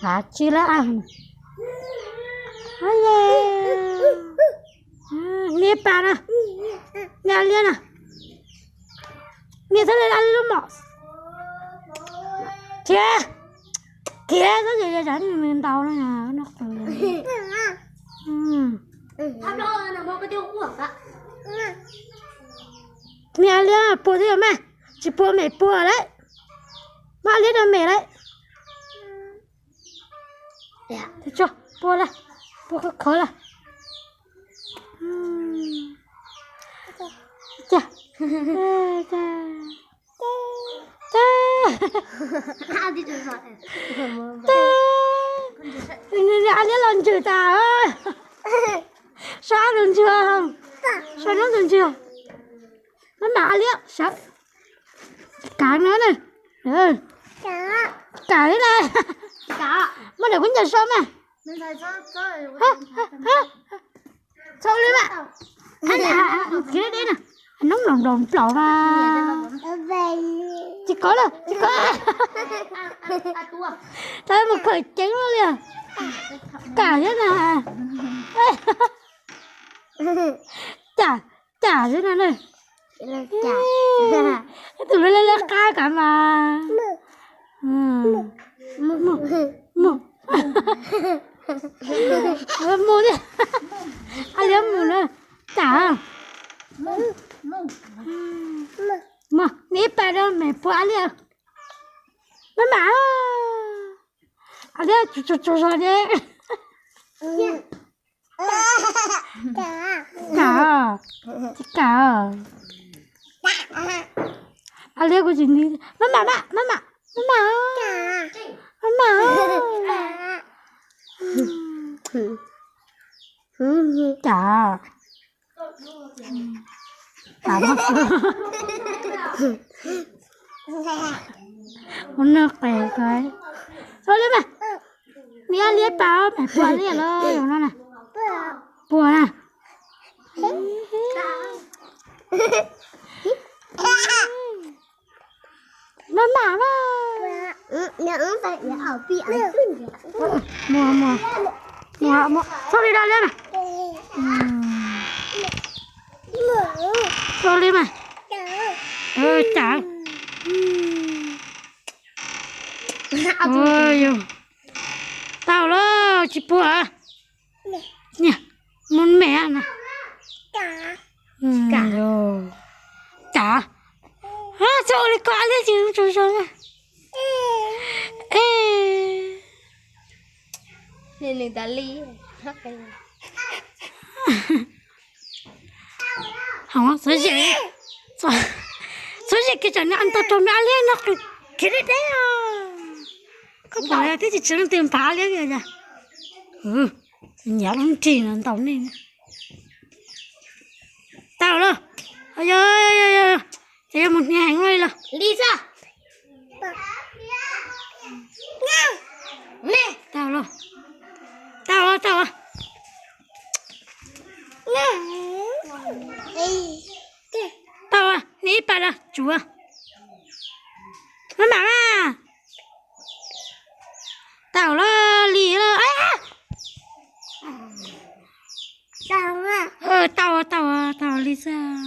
Tav tsi lawm. Niag pas na, niag liab na, niag txhob li lub mom. Khiav, khiav, txhob yam yam nws ntaus na. Niag liab puag thiab mas, tsis puag mem puag lawm. Mas liab rau mem lawm. Puag lawm, puag khov khov lawm. A liab los ntsws tas. Sau ab tus ntsws, sau noob tus ntsws. Maj mam a liab sawv. Kav no na. Kav na. Muaj daim kub ncaws sau mas. Txhob li mas. Khiav deb na. Noob nplaum nplaum mas. Tsis kov lawm, tsis kov. Tau mus khawm ceev lawm li. Kam thiab na. Cam, cam xwb no na. Ib tug laj laj qab kav mas. Mus, mus thiab. A liab mus na. Cam. Mus, neb ib pas rau mem puag a liab. Maj mam. A liab tsuag tsuag zog deb. Kam, tsis kam. A liab kuv tsis nti. Maj mam, maj mam, maj mam, maj mam. Kam. Ua noj qes ko. Txhob li mas. Neb liab pas, mem puag liab los yog no na. Puag na. Maj mam na. Mus, mus, mus, mus, txhob li dab liab na. Txhob li mas. Cam. Tau lawm, tsis puag. Mus mem na. Cam. Txhob ua li ko, a liab tsis tsaug zog. Txhob zem, txhob zem kiag tsam nws a ntau rau nws a liab no. Khiav deb deb. Koj pom twb tsis tsis leej twg npam a liab li cas. Nyav lub nrig no ntaus nej. Tau lawm. Yog, yog mus hnia heev li los. Tau lawm. Tau, tau. Tau, neb ib pas los tsuav. Maj mam mas. Tau lawm, li lawm. Tau, tau, tau li xwb.